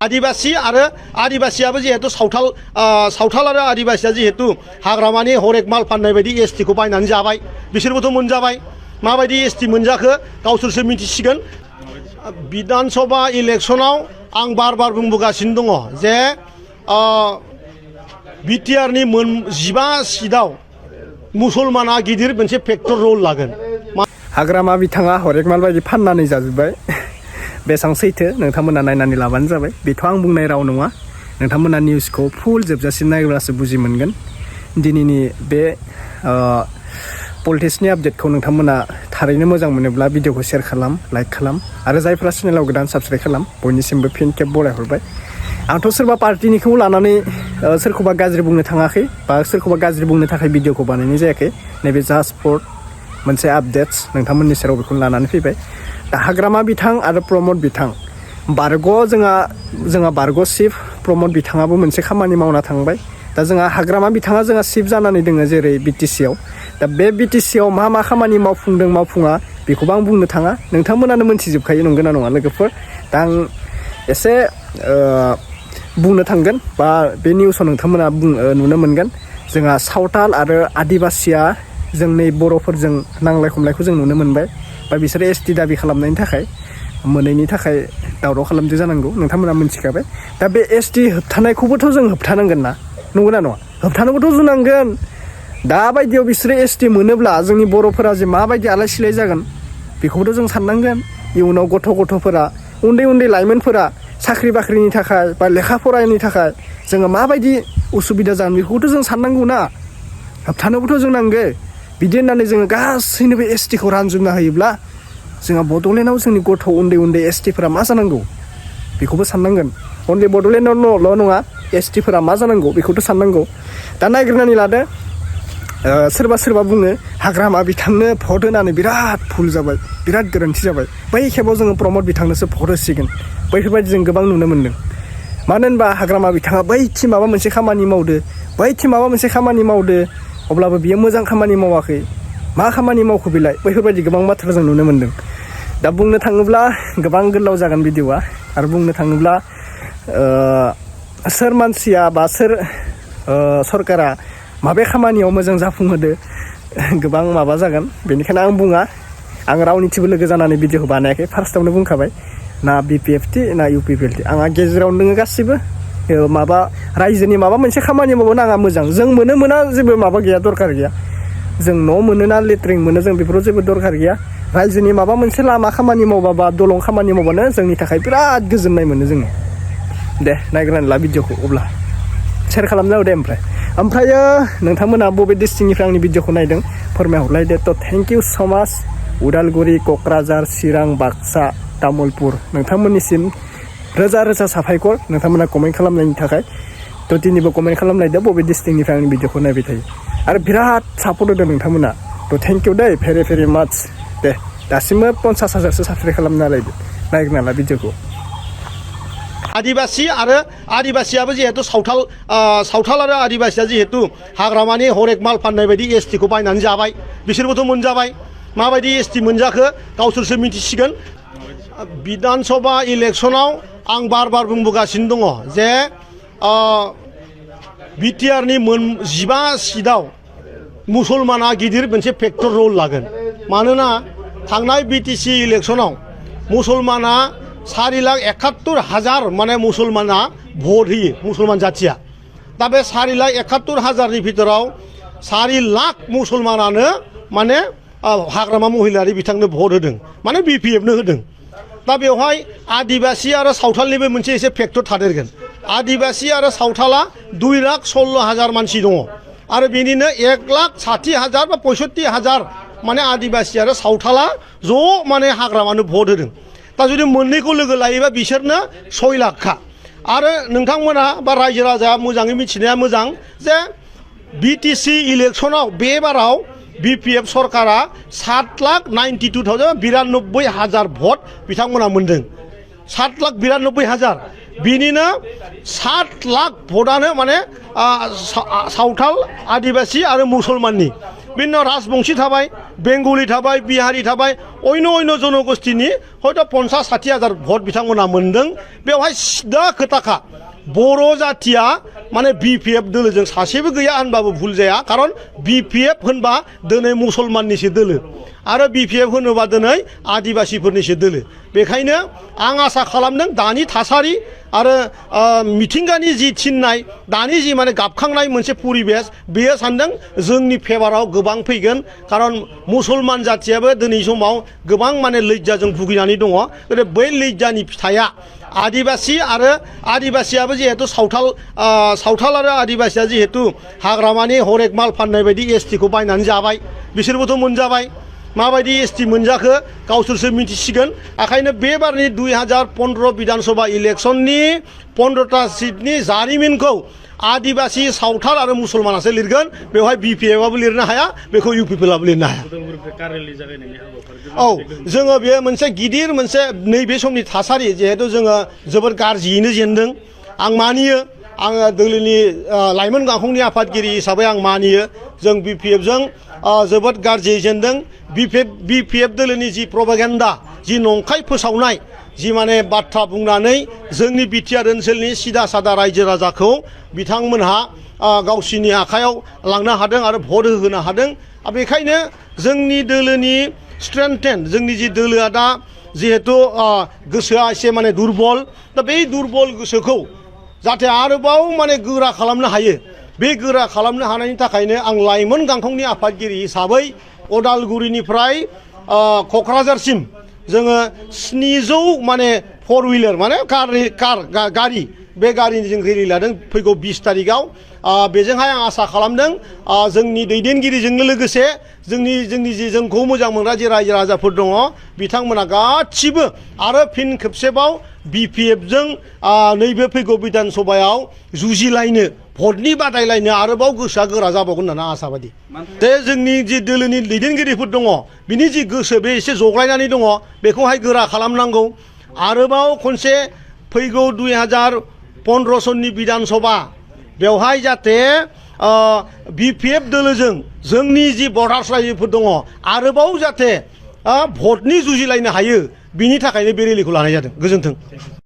आदिबासी आरो आदिबासियाबो जिहेतु सावथाल आरो आदिबासिया जिहेतु हाग्रामानि हरेक माल फाननाय बायदि एसटिखौ बायनानै जाबाय बिसोरबोथ' मोनजाबाय माबायदि एसटि मोनजाखो गावसोरसो मिथिसिगोन विधान सभा इलेक्शनाव आं बार बार बुंबोगासिनो दङ जे बिटिआरनि 15 सीटआव मुसलमाना गिदिर मोनसे फेक्टर रल लागोन हाग्रामा बिथाङा हरेक माल बायदि फाननानै जाजोब्बाय बेसां सैथो नोंथांमोना नायनानै लाबानो जाबाय बेथ' आं बुंनाय राव नङा नोंथांमोना निउसखौ फुल जोबजासिम नायब्लासो बुजि मोनगोन दिनैनि बे पलिटिक्सनि आपडेटखौ नोंथांमोना थारैनो मोजां मोनोब्ला भिडिअखौ शेयार खालाम लाइक खालाम आरो जायफोरा चेनेलाव गोदान साबस्क्राइब खालाम बयनिसिमबो फिन खेब बरायहरबाय आंथ' सोरबा पार्टिनिखौ लानानै सोरखौबा गाज्रि बुंनो थाङाखै बा सोरखौबा गाज्रि बुंनो थाखाय भिडिअखौ बानायनाय जायाखै नैबे जास्ट फर मोनसे आपडेट्स नोंथांमोननि सेराव बेखौ लानानै फैबाय दा हाग्रामा बिथां आरो प्रमद बिथां बारग' जोंहा बारग' चिफ प्रमद बिथाङाबो मोनसे खामानि मावना थांबाय दा जोंहा हाग्रामा बिथाङा जोंहा चिफ जानानै दङ जेरै बिटिसिआव दा बे बिटिसिआव मा खामानि मावफुङा बेखौबो आं बुंनो थाङा नोंथांमोनानो मोनथिजोबखायो नंगौना नङा लोगोफोर दा आं एसे बुंनो थांगोन बा बे निउसाव नोंथांमोना नुनो मोनगोन जोंहा सावथाल आरो आदिबासिया जोंनि बर'फोरजों नांलाय खमलायखौ जों नुनो मोनबाय बा बिसोरो एसटि दाबि खालामनायनि थाखाय मोनैनि थाखाय दावराव खालामदो जानांगौ नोंथांमोना मिथिखाबाय दा बे एसटि होबथानायखौबोथ' जों होबथानांगोन ना नंगौना नङा होबथानोबोथ' जुनांगोन दा बायदियाव बिसोरो एसटि मोनोब्ला जोंनि बर'फोरा जे माबायदि आलाय सिलाय जागोन बेखौबोथ' जों साननांगोन इयुनाव गथ'फोरा उन्दै लाइमोनफोरा साख्रि बाख्रिनि थाखाय बा लेखा फरायनो थाखाय जोङो माबायदि उसुबिदा जागोन बेखौथ' जों साननांगौ ना होबथानोबोथ' जों नांगौ बिदि होननानै जोङो गासैनोबो एसटिखौ रानजोबना होयोब्ला जोंहा बड'लेण्डआव जोंनि गथ' उन्दै एसटिफोरा मा जानांगौ बेखौबो साननांगोन अनलि बड'लेण्डआवल' नङा एसटिफोरा मा जानांगौ बेखौथ' साननांगौ दा नायग्रोनानै लादो सोरबा बुङो हाग्रामा बिथांनो भट होनानै बिराद भुल जाबाय बिराद गोरोन्थि जाबाय बै खेबाव जोङो प्रमद बिथांनोसो भट होसिगोन बैफोरबायदि जों गोबां नुनो मोन्दों मानो होनबा हाग्रामा बिथाङा बैथिं माबा मोनसे खामानि मावदो अब्लाबो बियो मोजां खामानि मावाखै मा खामानि मावखो बेलाय बैफोरबायदि गोबां बाथ्रा जों नुनो मोन्दों दा बुंनो थाङोब्ला गोबां गोलाव जागोन भिडिअआ आरो बुंनो थाङोब्ला सोर मानसिया बा सोर सरकारा माबे खामानियाव मोजां जाफुंहोदो गोबां माबा जागोन बेनिखायनो आं बुङा आं रावनिथिबो लोगो जानानै भिडिअखौ बानायाखै फार्स्टआवनो बुंखाबाय ना बिपिएफटि ना इउपिपिएलटि आंहा गेजेरावनो दोङो गासिबो माबा रायजोनि माबा मोनसे खामानि मावनो आंहा मोजां जों मोना जेबो माबा गैया दरखार गैया जों न' मोनोना लेट्रिन मोनो जों बेफोराव जेबो दरखार गैया रायजोनि माबा मोनसे लामा खामानि मावबा बा दलं खामानि मावबानो जोंनि थाखाय बिराद गोजोननाय मोनो जोङो दे नायग्रोनानै ला भिडिअखौ अब्ला शेयार खालामना दे ओमफ्रायो नोंथांमोना बबे डिस्ट्रिक्टनिफ्राय आंनि भिडिअखौ नायदों फोरमायहरलायदो थ' थेंक इउ स' माच उदालगुरि क'क्राझार चिरां बाक्सा तामुलपुर नोंथांमोननिसिम रोजा साबायखर नोंथांमोना कमेन्ट खालामनायनि थाखाय थ' दिनैबो कमेन्ट खालामलायदो बबे डिस्ट्रिक्टनिफ्राय आंनि भिडिअखौ नायबाय थायो आरो बिराद सापर्ट होदों नोंथांमोना थ' थेंक इउ दै भेरि माच दे दासिमबो 50,000सो साबस्क्राइब खालामना नायग्रोना ला भिडिअखौ आदिबासी आरो आदिबासियाबो जिहेतु सावथाल आरो आदिबासिया जिहेतु हाग्रामानि हरेक माल फाननाय बायदि एसटिखौ बायनानै जाबाय बिसोरबोथ' मोनजाबाय माबायदि एसटि मोनजाखो गावसोरसो मिथिसिगोन विधान सभा इलेक्शनाव आं बार बार बुंबोगासिनो दङ जे बिटिआरनि 15 सीटआव मुसलमाना गिदिर मोनसे फेक्टर रल लागोन मानोना थांनाय बिटिसि इलेक्शनाव मुसलमाना 4,71,000 माने मुसलमाना भट होयो मुसलमान जाथिया दा बे 4,71,000नि भितराव 4 लाख मुसलमानानो माने हाग्रामा महिलारि बिथांनो भट होदों माने बिपिएफनो होदों दा बेवहाय आदिबासी आरो सावथालनिबो मोनसे एसे फेक्टर थादेरगोन आदिबासी आरो सावथाला 2,16,000 मानसि दङ आरो बेनिनो 1,60,000 बा 65,000 माने आदिबासी आरो सावथाला ज' माने हाग्रामानो भट होदों दा जुदि मोननैखौ लोगो लायोबा बिसोरनो 6 लाखखा आरो नोंथांमोना बा रायजो राजाया मोजाङै मिथिनाया मोजां जे बिटिसि इलेक्शनाव बे बाराव बिपिएफ सरकारा 7,92,000 भट बिथांमोना मोनदों 7,92,000 बिनिनो 7 लाख भटआनो माने सावथाल आदिबासी आरो मुसलमाननि बिनि उनाव राजबंशी थाबाय बेंगलि थाबाय बिहारि थाबाय अन्य जनगोष्ठीनि हयथ' 50-60 हाजार भट बिथांमोना मोनदों बेवहाय सिदा खोथाखा बर' जाथिया माने BPF दोलोजों सासेबो गैया होनबाबो भुल जाया खारन BPF होनबा दिनै मुसलमाननिसो दोलो आरो BPF होनोबा दिनै आदिबासिफोरनिसो दोलो बेखायनो आं आसा खालामदों दानि थासारि आरो मिथिंगानि जि थिननाय दानि जि माने गाबखांनाय मोनसे परिबेस बेयो सानदों जोंनि फेभाराव गोबां फैगोन खारन मुसलमान जाथियाबो दिनै समाव गोबां माने लैज्जाजों भुगिनानै दङ बै लैज्जानि फिथाइया आदिबासि आरो आदिबासियाबो जिहेतु सावथाल आरो आदिबासिया जिहेतु हाग्रामानि हरेक माल फाननाय बायदि ST खौ बायनानै जाबाय बिसोरबोथ' मोनजाबाय माबायदि ST मोनजाखो गावसोरसो मिथिसिगोन ओंखायनो बे बारनि 2015 बिधानसभा इलेक्शननि 15टा सिटनि जारिमिनखौ आदिबासि सावथाल आरो मुसलमानासो लिरगोन बेवहाय BPF आबो लिरनो हाया बेखौ UPPआबो लिरनो हाया औ जोङो बे मोनसे गिदिर मोनसे नैबे समनि थासारि जिहेतु जोङो जोबोद गाज्रियैनो जेनदों आं मानियो आङो दोलोनि लाइमोन गांखंनि आफादगिरि हिसाबै आं मानियो जों BPF जों जोबोद गाज्रियै जेनदों BPF दोलोनि जि प्रपागेन्डा जि नंखाय फोसावनाय जि माने बाथ्रा बुंनानै जोंनि बिटिआर ओनसोलनि सिदा सादा रायजो राजाखौ बिथांमोनहा गावसिनि आखायाव लांनो हादों आरो भट होनो हादों बेखायनो जोंनि दोलोनि स्ट्रेंथेन जोंनि जि दोलोआ दा जिहेतु गोसोआ एसे माने दुरबल दा बे दुरबल गोसोखौ जाहाथे आरोबाव माने गोरा खालामनो हायो बे गोरा खालामनो हानायनि थाखायनो आं लाइमोन गांखंनि आफादगिरि हिसाबै अदालगुरिनिफ्राय क'क्राझारसिम जोङो 700 माने 4 व्हीलर माने गारि बे गारिनि जों रेलि लादों फैगौ 20 तारिखआव बेजोंहाय आं आसा खालामदों जोंनि दैदेनगिरिजोंनो लोगोसे जोंनि जि जोंखौ मोजां मोनग्रा जे रायजो राजाफोर दङ बिथांमोना गासिबो आरो फिन खेबसेबाव BPF जों नैबे फैगौ बिधान सभायाव जुजिलायनो भटनि बादायलायनो आरोबाव गोसोआ गोरा जाबावगोन होननानै आसाबादि दे जोंनि जि दोलोनि दैदेनगिरिफोर दङ बिनि जि गोसो बे एसे जग्लायनानै दङ बेखौहाय गोरा खालामनांगौ आरोबाव खनसे फैगौ 2015 सननि बिधान सभा बेवहाय जाहाथे BPF दोलोजों जोंनि जि बर्डार्स रायजोफोर दङ आरोबाव जाहाथे भटनि जुजिलायनो हायो बिनि थाखायनो बे रेलिखौ लानाय जादों गोजोन्थों।